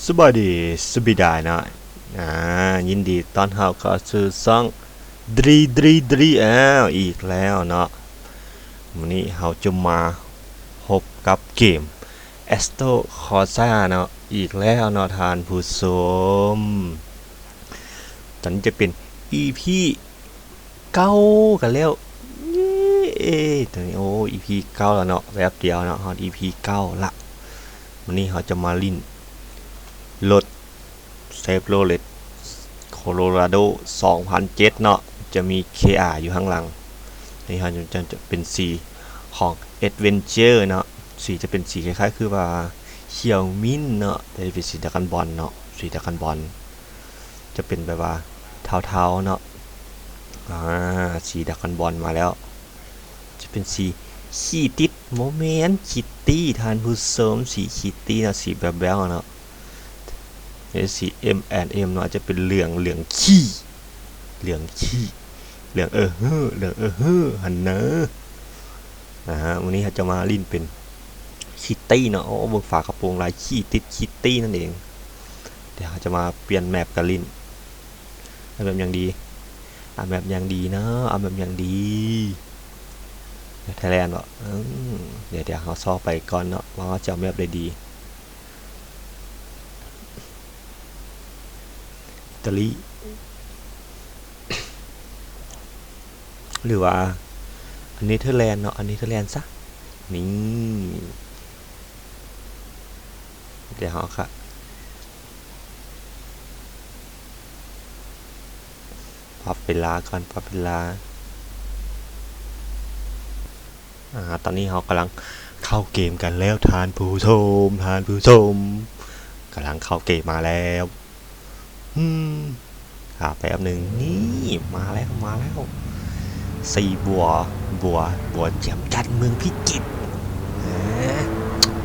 ສະບາຍດີ ສະບາຍດີເນາະ ອ່າ ຍິນດີຕ້ອນຮັບເຂົ້າສູ່ຊ່ອງ Dri Dri Dri ອ້າວ ອີກແລ້ວເນາະ. ມື້ນີ້ເຮົາຈະມາພົບກັບເກມ Assetto Corsa ເນາະ ອີກແລ້ວເນາະທ່ານຜູ້ຊົມ. ຕອນນີ້ຈະເປັນອີພີ ເກົ້າກັນແລ້ວ ເຢ້ ຕອນນີ້ ໂອ້ ອີພີເກົ້າແລ້ວເນາະ ແວບດຽວເນາະ ຮອດອີພີເກົ້າລະ. ມື້ນີ້ເຮົາຈະມາຫຼິ້ນລົດ Chevrolet Colorado ສອງພັນເຈັດເນາະ ຈະມີ KR ຢູ່ຂ້າງຫຼັງ. ນີ້ເຮົາຈະ ຈະ ຈະເປັນສີຂອງ Adventure ເນາະ ສີຈະເປັນສີຄ້າຍໆ ຄືວ່າຂຽວມິນເນາະ ແຕ່ຈະເປັນສີດາກັນບອນເນາະ ສີດາກັນບອນ. ຈະເປັນແບບວ່າເທົາໆເນາະ ອ່າ ສີດາກັນບອນມາແລ້ວ ຈະເປັນສີຂີ້ຕິດ ບໍ່ແມ່ນຄິດຕີ້ທ່ານຜູ້ຊົມ ສີຄິດຕີ້ເນາະ ສີແບວໆເນາະ ເປັນສີ M and M ເນາະ ຈະເປັນເຫຼືອງ ເຫຼືອງຂີ້ ເຫຼືອງຂີ້ ເຫຼືອງເອີເຮີ ເຫຼືອງເອີເຮີຫັ້ນນະ. ອ່າ ມື້ນີ້ເຮົາຈະມາຫຼິ້ນເປັນຄິດຕີ້ເນາະ ໂອ້ ເບິ່ງຝາກະໂປງລາຍຂີ້ຕິດຄິດຕີ້ນັ້ນເອງ. ດຽວເຮົາຈະມາປ່ຽນແມັບກັນຫຼິ້ນ ເອົາແມັບຫຍັງດີ ເອົາແມັບຫຍັງດີເນາະ ເອົາແມັບຫຍັງດີ ແມັບໄທແລນບໍ? ເອີ ດຽວ ດຽວເຮົາຊອກໄປກ່ອນເນາະ ວ່າເຮົາຈະເອົາແມັບໃດດີ. ອີຕາລີ ຫຼືວ່າ ອັນ Netherland ເນາະ ອັນ Netherland ຊະ ນີ້ ດຽວເຮົາກະປັບເວລາກ່ອນ ປັບເວລາ. ອ່າ ຕອນນີ້ເຮົາກຳລັງເຂົ້າເກມກັນແລ້ວທ່ານຜູ້ຊົມ ທ່ານຜູ້ຊົມ ກຳລັງເຂົ້າເກມມາແລ້ວ. ອືມ ຖ້າແປັບໜຶ່ງ ນີ້ ມາແລ້ວ ມາແລ້ວ ສີບົວ ບົວ ບົວແຈ່ມຈັນເມືອງພິຈິດ.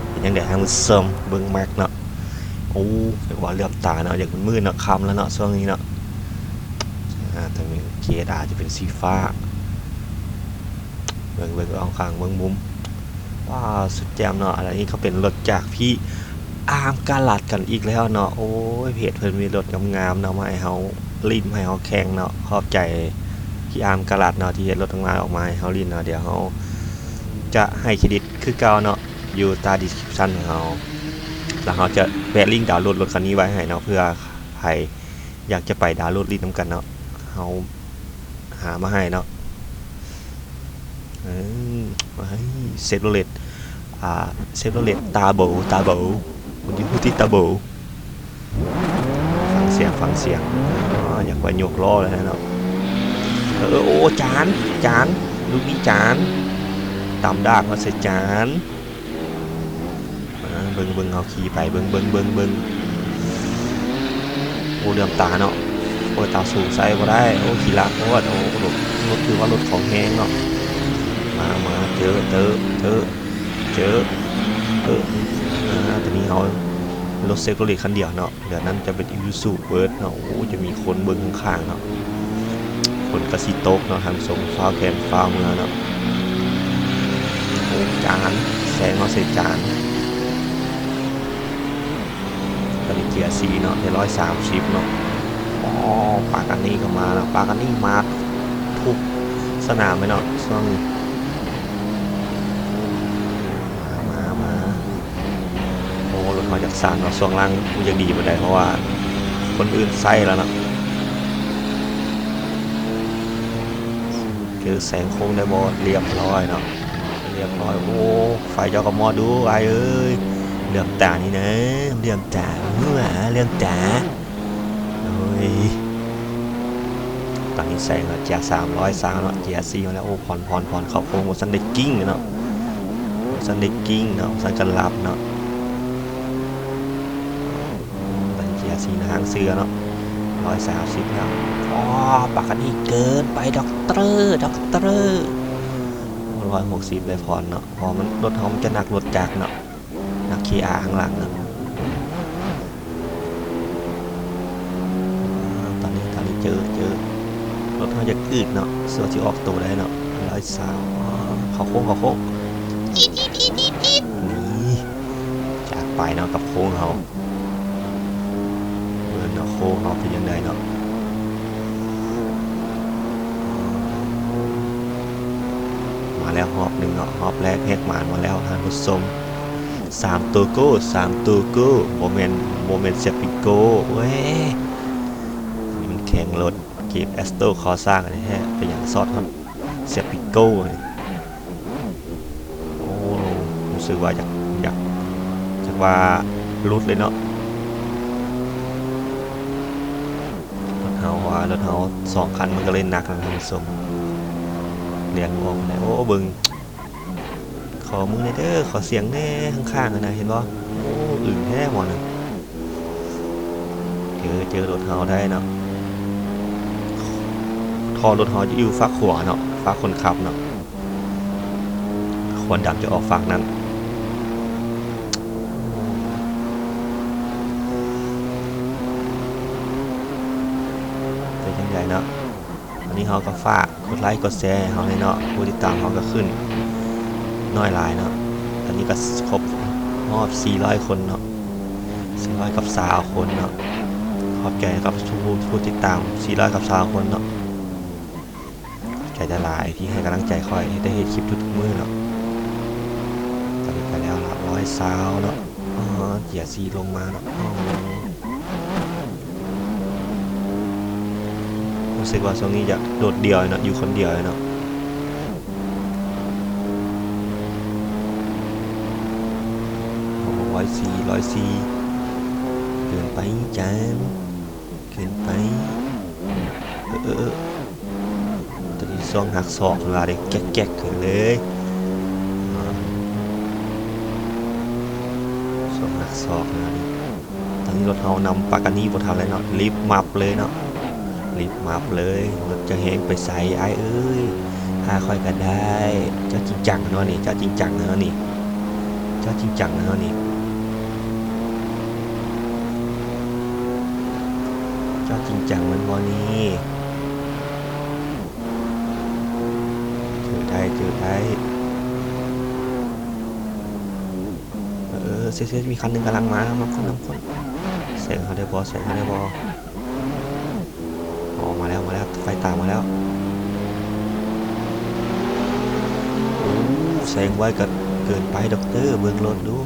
ເປັນຈັ່ງໃດທ່ານຜູ້ຊົມ ເບິ່ງແມັບເນາະ ໂອ້ ເອີ້ນວ່າເຫຼືອມຕາເນາະ ຢາກມືດເນາະ ຄ່ຳແລ້ວເນາະ ຊ່ວງນີ້ເນາະ. ອ່າ ທາງນີ້ KSR ຈະເປັນສີຟ້າ ເບິ່ງ ເບິ່ງອ້ອມຂ້າງ ເບິ່ງມຸມ ວ້າວ ສຸດແຈ່ມເນາະ. ອັນນີ້ກະເປັນລົດຈາກພີ່ອາມກາລັດກັນອີກແລ້ວເນາະ. ໂອ້ຍ ເພຈເພິ່ນມີລົດງາມໆເນາະ ມາໃຫ້ເຮົາຫຼິ້ນ ໃຫ້ເຮົາແຂ່ງເນາະ. ຂອບໃຈພີ່ອາມກາລັດເນາະ ທີ່ເຮັດລົດງາມໆອອກມາໃຫ້ເຮົາຫຼິ້ນເນາະ. ດຽວເຮົາຈະໃຫ້ເຄຣດິດຄືເກົ່າເນາະ ຢູ່ໃຕ້ description ຂອງເຮົາ ແລ້ວເຮົາຈະແປະລິ້ງດາວໂຫຼດລົດຄັນນີ້ໄວ້ໃຫ້ເນາະ ເພື່ອໃຜ ຢາກຈະໄປດາວໂຫຼດຫຼິ້ນນຳກັນເນາະ ເຮົາຫາມາໃຫ້ເນາະ. ເອີ Chevrolet ອ່າ Chevrolet ຕາໂບ ຕາໂບ ຄົນທີ່ຮູ້ຕິດຕາໂບ. ຟັງສຽງ ຟັງສຽງ ອໍ ຢາກໄປຍົກລໍ້ແລ້ວເນາະ. ເອີ ໂອ້ ຈານ ຈານ ລູກນີ້ຈານ ຕຳດາກມາໃສ່ຈານ. ເບິ່ງ ເບິ່ງ ເຮົາຂີ່ໄປ ເບິ່ງ ເບິ່ງ ເບິ່ງ ເບິ່ງ ໂອ້ ເຫຼືອມຕາເນາະ. ໂອ້ຍ ຕາສູງໃສ່ບໍ່ໄດ້ ໂອ້ ຂີ້ລັກໂພດ. ໂອ້ ລົດ ລົດຖືວ່າລົດເຂົາແຮງເນາະ. ມາ ມາ ເຈີ ເຕີ ເຕີ ເຈີ ເຕີ ອ່າ ຕອນນີ້ເຮົາລົດ Chevrolet ຄັນດຽວເນາະ. ເຫຼືອນັ້ນຈະເປັນ Isuzu Versa ເນາະ. ໂອ້ ຈະມີຄົນເບິ່ງຂ້າງໆເນາະ ຝົນກະຊິຕົກເນາະທ່ານຜູ້ຊົມ ຟ້າວແລ່ນຟ້າວເມືອເນາະ. ໂອ້ ຈານ ແຊງມາໃສ່ຈານ. ຕອນນີ້ເກຍສີ່ເນາະ ໄດ້ຮ້ອຍສາມສິບເນາະ. ອໍ ປາການີກະມາແລ້ວ ປາການີມາທຸກສະໜາມເລີຍເນາະ ຊ່ວງນີ້. ມາ ມາ ມາ ໂອ້ ລົດເຮົາຢາກສັ່ນເນາະ ຊ່ວງລ່າງບໍ່ຢາກດີປານໃດ ເພາະວ່າຄົນອື່ນໃຊ້ແລ້ວເນາະ. ເຈີແຊງໂຄ້ງໄດ້ບໍ່? ລຽບຮ້ອຍເນາະ ລຽບຮ້ອຍ. ໂອ້ ໄຟເຈົ້າກະມອດດູອ້າຍເອີຍ ເຫຼືອມຕານີ້ນະ ເຫຼືອມຕາ ເຫຼືອມຕາ. ໂອ້ຍ ຕອນນີ້ແຊງເນາະ ເກຍສາມຮ້ອຍຊາວເນາະ ເກຍສີ່ມາແລ້ວ. ໂອ້ ຜ່ອນ ຜ່ອນ ຜ່ອນ ເຂົ້າໂຄ້ງບໍ່ທັນໄດ້ກິ້ງເນາະ ບໍ່ທັນໄດ້ກິ້ງເນາະ ບໍ່ທັນກະຫຼັບເນາະ. ຕອນນີ້ເກຍສີ່ນະ ຫາງເສືອເນາະ ຮ້ອຍສາມສິບແລ້ວ. ອໍ ປາການີເກີນໄປ ດັອກເຕີ ດັອກເຕີ. ໂອ້ ຮ້ອຍຫົກສິບໄດ້ຜ່ອນເນາະ ເພາະວ່າມັນ ລົດເຮົາມັນຈະໜັກລົດຈັກເນາະ. ນັກຂີ່ອາຂ້າງຫຼັງນະ. ຕອນນີ້ ຕອນນີ້ເຈີ ເຈີ ລົດເຮົາຢາກອືດເນາະ ເຊື່ອຊິອອກໂຕໄດ້ເນາະ. ຮ້ອຍຊາວ ເຂົ້າໂຄ້ງ ເຂົ້າໂຄ້ງ ອີດ ອີດ ອີດ ອີດ ອີດ. ນີ້ ຈາກໄປເນາະກັບໂຄ້ງເຮົາ. ຮອບໜຶ່ງເນາະ ຮອບແລກແຮກໝານມາແລ້ວທ່ານຜູ້ຊົມ ສາມໂຕໂກ້ ສາມໂຕໂກ້ ບໍ່ແມ່ນ ບໍ່ແມ່ນແຊປິໂກ້ ເວີຍ ນີ້ມັນແຂ່ງລົດເກມແອັດສະໂຕຄໍສ້າແທ້ໆ ເປັນຫຍັງຊອດຮອດແຊປິໂກ້ນີ້ ໂອ້ ຮູ້ສຶກວ່າຢາກ ຢາກ ຢາກວ່າຫຼຸດເລີຍເນາະ ລົດເຮົາ ເພາະວ່າລົດເຮົາສອງຄັນມັນກໍເລີຍໜັກນະທ່ານຜູ້ຊົມ ແລ່ນບໍ່ອອກປານໃດ ໂອ້ ເບິ່ງ ຂໍມືແດ່ເດີ ຂໍສຽງແດ່ ຂ້າງໆຫັ້ນນະ ເຫັນບໍ່? ໂອ້ ອຶ່ງແທ້ໝໍໜຶ່ງ ເຈີ ເຈີລົດເຮົາໄດ້ເນາະ ທໍ່ລົດເຮົາຈະຢູ່ຟາກຂວາເນາະ ຟາກຄົນຂັບເນາະ ຄວັນດຳຈະອອກຟາກນັ້ນ ເປັນຈັ່ງໃດເນາະ? ອັນນີ້ເຮົາກໍຝາກກົດໄລກົດແຊໃຫ້ເຮົາແດ່ເນາະ ຜູ້ຕິດຕາມເຮົາກໍຂຶ້ນໜ້ອຍຫຼາຍເນາະ ອັນນີ້ກໍຄົບຮອບສີ່ຮ້ອຍຄົນເນາະ ສີ່ຮ້ອຍກັບຊາວຄົນເນາະ ຂອບໃຈກັບທຸກຜູ້ຕິດຕາມສີ່ຮ້ອຍກັບຊາວຄົນເນາະ ຂອບໃຈຫຼາຍໆທີ່ໃຫ້ກຳລັງໃຈຂ້ອຍ ໄດ້ເຮັດຄລິບທຸກໆມື້ເນາະ ຕອນນີ້ໄປແລ້ວລະ ຮ້ອຍຊາວເນາະ ອໍ ເກຍສີ່ລົງມາເນາະ ອໍ ຮູ້ສຶກວ່າຊ່ວງນີ້ຢາກໂດດດ່ຽວເນາະ ຢູ່ຄົນດຽວເນາະ ໂອ້ ຮ້ອຍສີ່ ຮ້ອຍສີ່ ເກີນໄປຈານ ເກີນໄປ ເອີ ເອີ ເອີ ຕອນນີ້ຊ່ວງຫັກສອກເພິ່ນວ່າເດ້ ແກັກໆຂຶ້ນເລີຍ ຊ່ວງຫັກສອກເພິ່ນວ່າເດ້ ຕອນນີ້ລົດເຮົານຳປາການີບໍ່ທັນແລ້ວເນາະ ລິບມັບເລີຍເນາະ ລິບມັບເລີຍ ລົດເຈົ້າແຮງໄປໃສອ້າຍເອີຍ ພາຂ້ອຍກໍໄດ້ ເຈົ້າຈິງຈັງເນາະນີ້ ເຈົ້າຈິງຈັງເນາະນີ້ ເຈົ້າຈິງຈັງເນາະນີ້ ເຈົ້າຈິງຈັງແມ່ນບໍ່ນີ້? ເຈີໄດ້ ເຈີໄດ້ ເອີ ເຊັດໆ ມີຄັນໜຶ່ງກຳລັງມາ ນຳຄົນ ນຳຄົນ ແຊງເຮົາໄດ້ບໍ່ ແຊງເຮົາໄດ້ບໍ່? ອໍ ມາແລ້ວ ມາແລ້ວ ໄຟຕາມມາແລ້ວ ໂອ້ ແຊງໄວກໍເກີນໄປ ດັອກເຕີ ເບິ່ງລົດດູ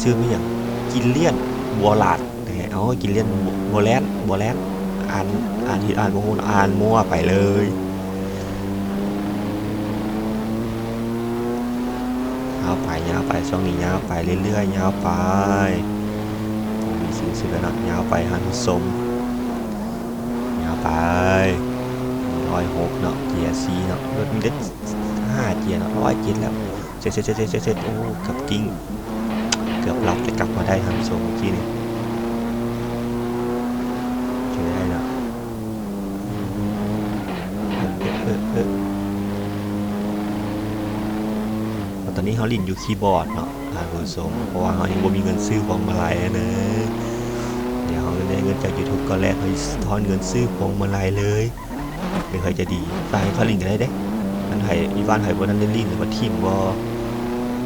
ຊື່ມັນຫຍັງ? ກິລລຽນ ບົວລາດ ເອີ ກິລລຽນ ບົວແລນ ບົວແລນ ອ່ານ ອ່ານຜິດ ອ່ານບໍ່ຮູ້ ອ່ານມົ້ວໄປເລີຍ ຍາວໄປ ຍາວໄປ ຊ່ວງນີ້ຍາວໄປເລື້ອຍໆ ຍາວໄປ ບໍ່ມີສິ້ນສຸດແລ້ວເນາະ ຍາວໄປທ່ານຜູ້ຊົມ ຍາວໄປ ນີ້ຮ້ອຍຫົກເນາະ ເກຍສີ່ເນາະ ລົດມີແຕ່ຫ້າເກຍເນາະ ຮ້ອຍເຈັດແລ້ວ ເຊັດໆໆໆ ໂອ້ ເກືອບກິ້ງ ເກືອບລັດ ແຕ່ກັບມາໄດ້ທ່ານຜູ້ຊົມ ເມື່ອກີ້ນີ້ ເອີ ເອີ ເອີ ເອີ ເອີ ຕອນນີ້ເຮົາຫຼິ້ນຢູ່ຄີບອດເນາະທ່ານຜູ້ຊົມ ເພາະວ່າເຮົາຍັງບໍ່ມີເງິນຊື້ພວງມາໄລເລີຍ ດຽວເຮົາໄດ້ເງິນຈາກຢູທູບກ້ອນແລກ ເຮົາຊິຖອນເງິນຊື້ພວງມາໄລເລີຍ ຫຼືໃຜໃຈດີ ຝາກໃຫ້ຂ້ອຍຫຼິ້ນກໍໄດ້ເດ້ ຄັນໃຜ ອີ່ບ້ານໃຜບໍ່ທັນໄດ້ຫຼິ້ນ ຫຼືວ່າຖິ້ມບໍ່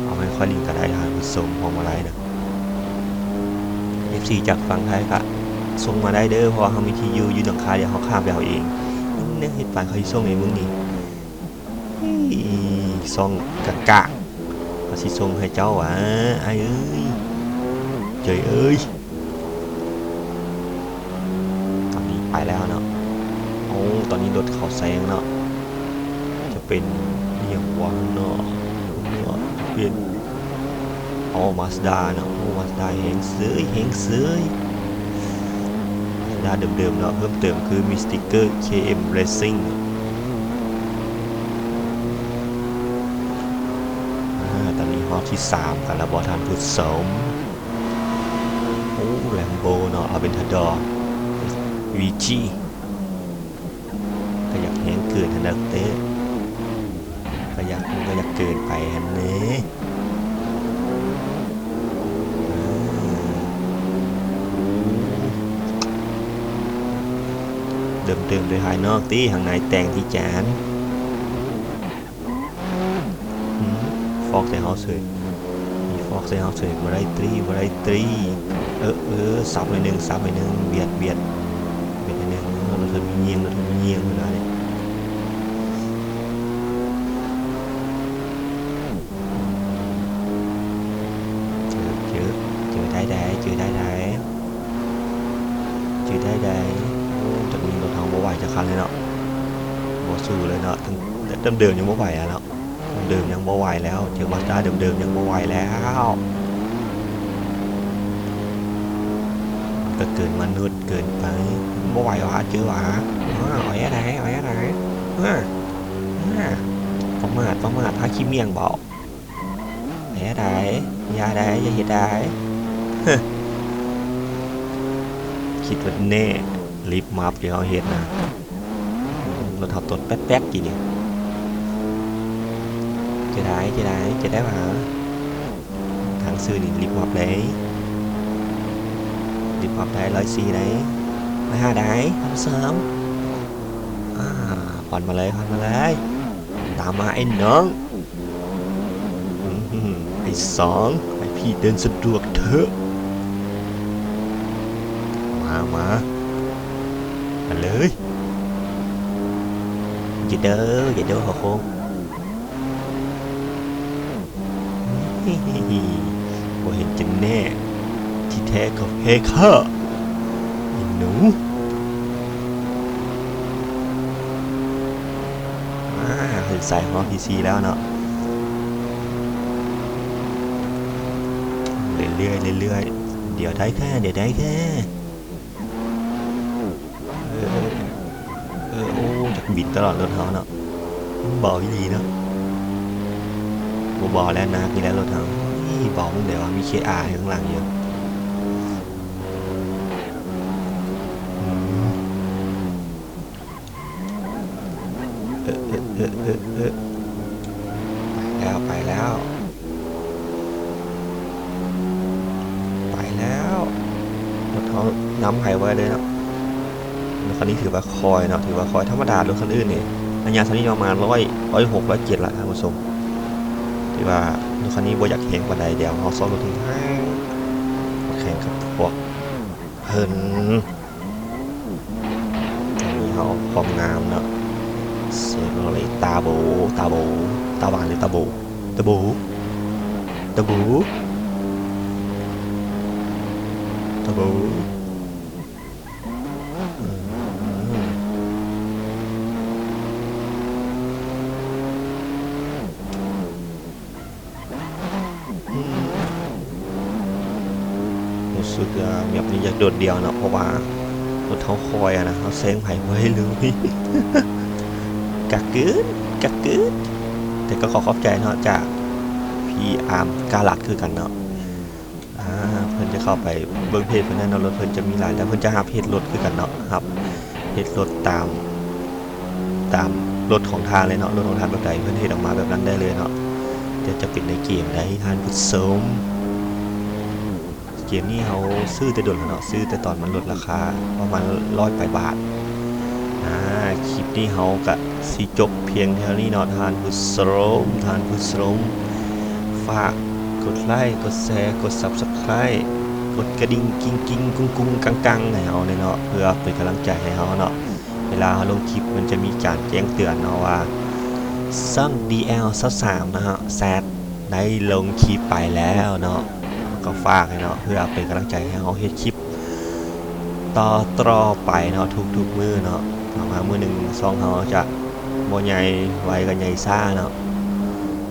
ເອົາມາໃຫ້ຂ້ອຍຫຼິ້ນກໍໄດ້ທ່ານຜູ້ຊົມ ພວງມາໄລນະ ເອັຟຊີຈາກຝັ່ງໄທກໍສົ່ງມາໄດ້ເດີ ເພາະວ່າເຮົາມີທີ່ຢູ່ ຢູ່ຫຼັງຄາດຽວ ເຮົາຂ້າມໄປເອົາເອງ ແນວເຮັດປານເຂົາຊິສົ່ງໃຫ້ມຶງນີ້ ຊ່ອງກາກໆ ເຂົາຊິສົ່ງໃຫ້ເຈົ້າຫວາ ອ້າຍເອີຍ ເຈີຍເອີຍ. ຕອນນີ້ໄປແລ້ວເນາະ ໂອ້ ຕອນນີ້ລົດເຂົາແຊງເນາະ ຈະເປັນອີ່ຫຍັງຫວາເນາະ ເປັນ ອໍ ມາສດ້າເນາະ ໂອ້ ມາສດ້າແຮງເສີຍ ແຮງເສີຍ ມາສດ້າເດີມໆເນາະ ເພີ່ມເຕີມຄືມີສຕິກເກີ ເຄເອັມ ເຣຊິງ ອາ ຕອນນີ້ຮອບທີສາມກັນແລ້ວບໍ່ທ່ານຜູ້ຊົມ? ໂອ້ ແລມໂບເນາະ ອາເວນທາດໍ ວີຈີ ກໍຢາກແຮງເກີນຫັ້ນແຫຼະເຕ້ ກໍຢາກ ມັນກໍຢາກເກີນໄປຫັ້ນເດ້ ເອີ ເດີມໆໂດຍພາຍນອກຕິ ຂ້າງໃນແຕ່ງຕິຈານ. ອືມ ຟອກໃສ່ເຮົາເສີຍ ມີຟອກໃສ່ເຮົາເສີຍ ບໍ່ໄດ້ຕີ ບໍ່ໄດ້ຕີ ເອີ ເອີ ສັບໜ້ອຍໜຶ່ງ ສັບໜ້ອຍໜຶ່ງ ບຽດ ບຽດ ບຽດໜ້ອຍໜຶ່ງ ເອີ ລົດເຮົາມີຍິງ ລົດເຮົາມີຍິງ ເພິ່ນວ່າເດ້ ເອີ ໄດ້ ຈື່ໄດ້ໃດ ຈື່ໄດ້ໃດ. ໂອ້ ຈັກມີລົດເຮົາບໍ່ໄຫວຈັກຄັນເລີຍເນາະ ບໍ່ສູ້ເລີຍເນາະ. ເດີມໆຍັງບໍ່ໄຫວແລ້ວເນາະ ເດີມຍັງບໍ່ໄຫວແລ້ວ ເຈີມາສເຕີເດີມໆຍັງບໍ່ໄຫວແລ້ວ. ມັນກໍເກີນມະນຸດເກີນໄປ ບໍ່ໄຫວຫວາ ເຈີຫວາ. ອ້າ ເອົາແນວໃດ ເອົາແນວໃດ. ອ້າ ປະໝາດ ປະໝາດ ພາຂີ້ໝ້ຽງບໍ? ແນວໃດ ຢ່າໃດ ຢ່າເຮັດໃດ. ຄິດວ່າແນ່ ລິບມັບທີ່ເຮົາເຮັດນະ. ລົດເຮົາຕົດແປັດໆ ກີ້ນີ້. ຈະໄດ້ ຈະໄດ້ ຈະໄດ້ຫວາ? ທາງຊື່ນີ້ລິບມັບເລີຍ ລິບມັບໄດ້ ຮ້ອຍສີ່ ໄດ້ ຮ້ອຍຫ້າ ໄດ້ ທ່ານຜູ້ຊົມ. ອາ ຄວັນມາເລີຍ ຄວັນມາເລີຍ. ຕາມມາໄອ້ນ້ອງ ອືມ ໄອ້ສອງ ໃຫ້ພີ່ເດີນສະດວກເຖາະ. ມາ ມາ ມາເລີຍ. ຢ່າເດີ ຢ່າເດີ ເຂົ້າໂຄ້ງ. ບໍ່ເຫັນຈະແນ່ ທີ່ແທ້ກໍແພ້ຂ້າ ໄອ້ໜູ. ອາ ເຂົ້າໃສ່ຮອບທີສີ່ແລ້ວເນາະ. ເລື້ອຍໆ ເລື້ອຍໆ ດຽວໄດ້ແທ້ ດຽວໄດ້ແທ້. ເອີ ເອີ ເອີ ໂອ້ ຢາກບິນຕະຫຼອດລົດເຮົາເນາະ. ມັນເບົາອີ່ຫຼີເນາະ ບໍ່ເບົາແລ້ວ ໜັກນີ້ແຫຼະລົດເຮົາ. ເອີ ເບົາໝ່ອງໃດວະ ມີເຄອາຢູ່ຂ້າງຫຼັງຢູ່. ອືມ ເອີ ເອີ ເອີ ເອີ ເອີ ໄປແລ້ວ ໄປແລ້ວ. ໄປແລ້ວ ລົດເຮົານຳໃຜໄວ້ເລີຍເນາະ. ລົດຄັນນີ້ຖືວ່າຄ່ອຍເນາະ ຖືວ່າຄ່ອຍ ທຳມະດາລົດຄັນອື່ນນີ້ ໄລຍະສ່ຳນີ້ປະມານຮ້ອຍ ຮ້ອຍຫົກ ຮ້ອຍເຈັດລະທ່ານຜູ້ຊົມ. ຖືວ່າລົດຄັນນີ້ບໍ່ຢາກແຮງປານໃດ ດຽວເຮົາຊອກລົດແຮງໆ ມາແຂ່ງກັບພວກເພິ່ນ. ອັນນີ້ເຮົາຄວາມງາມເນາະ ເຊໂຣເລຕາໂບ ຕາໂບ ຕາຫວານ ຫຼື ຕາໂບ ຕາໂບ ຕາໂບ ຕາໂບ. ອືມ ອືມ ຮູ້ສຶກວ່າແມັບນີ້ຢາກໂດດດ່ຽວເນາະ ເພາະວ່າລົດເຮົາຄ່ອຍຫັ້ນນະ ເຮົາແຊງໃຜບໍ່ໄດ້ເລີຍ. ກະເກີນ ກະເກີນ ແຕ່ກໍຂໍຂອບໃຈເນາະ ຈາກພີ່ອາມກາລັດຄືກັນເນາະ. ອາ ເພິ່ນຈະເຂົ້າໄປເບິ່ງເພຈເພິ່ນໄດ້ເນາະ ລົດເພິ່ນຈະມີຫຼາຍ ແລ້ວເພິ່ນຈະຮັບເຮັດລົດຄືກັນເນາະ ຮັບເຮັດລົດຕາມ ຕາມລົດຂອງທ່ານເລີຍເນາະ ລົດຂອງທ່ານແບບໃດ ເພິ່ນເຮັດອອກມາແບບນັ້ນໄດ້ເລີຍເນາະ. ແຕ່ຈະເປັນໃນເກມໃດທ່ານຜູ້ຊົມ. ເກມນີ້ເຮົາຊື້ແຕ່ດົນແລ້ວເນາະ ຊື້ແຕ່ຕອນມັນລົດລາຄາປະມານຮ້ອຍປາຍບາດ. ອາ ຄລິບນີ້ເຮົາກະຊິຈົບພຽງເທົ່ານີ້ເນາະທ່ານຜູ້ຊົມ ທ່ານຜູ້ຊົມ. ຝາກກົດໄລ ກົດແຊ ກົດຊັບສະໄຄຣ ກົດກະດິ່ງກິ້ງໆກຸ້ງໆກັງໆໃຫ້ເຮົາແດ່ເນາະ ເພື່ອເປັນກຳລັງໃຈໃຫ້ເຮົາເນາະ. ເວລາເຮົາລົງຄລິບມັນຈະມີການແຈ້ງເຕືອນເນາະວ່າ ຊ່ອງ ດີແອລ ຊາວສາມ ເນາະ ແຊດ ໄດ້ລົງຄລິບໄປແລ້ວເນາະ. ກໍຝາກໃຫ້ເນາະ ເພື່ອເປັນກຳລັງໃຈໃຫ້ເຮົາເຮັດຄລິບຕໍ່ໆໄປເນາະ ທຸກໆມື້ເນາະ. ຫວັງວ່າມື້ໜຶ່ງຊ່ອງເຮົາຈະບໍ່ໃຫຍ່ໄວກໍໃຫຍ່ຊ້າເນາະ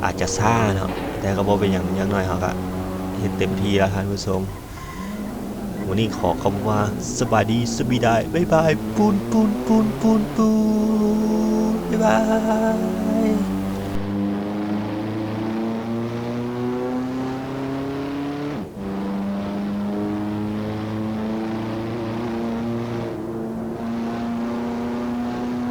ອາດຈະຊ້າເນາະ ແຕ່ກໍບໍ່ເປັນຫຍັງ ຢ່າງໜ້ອຍເຮົາກໍເຮັດເຕັມທີ່ແລ້ວທ່ານຜູ້ຊົມ. ມື້ນີ້ຂໍຄຳວ່າ ສະບາຍດີ ສະບີດາຍ ບາຍບາຍ ປູນ ປູນ ປູນ ປູນ ປູນ ບາຍບາຍ.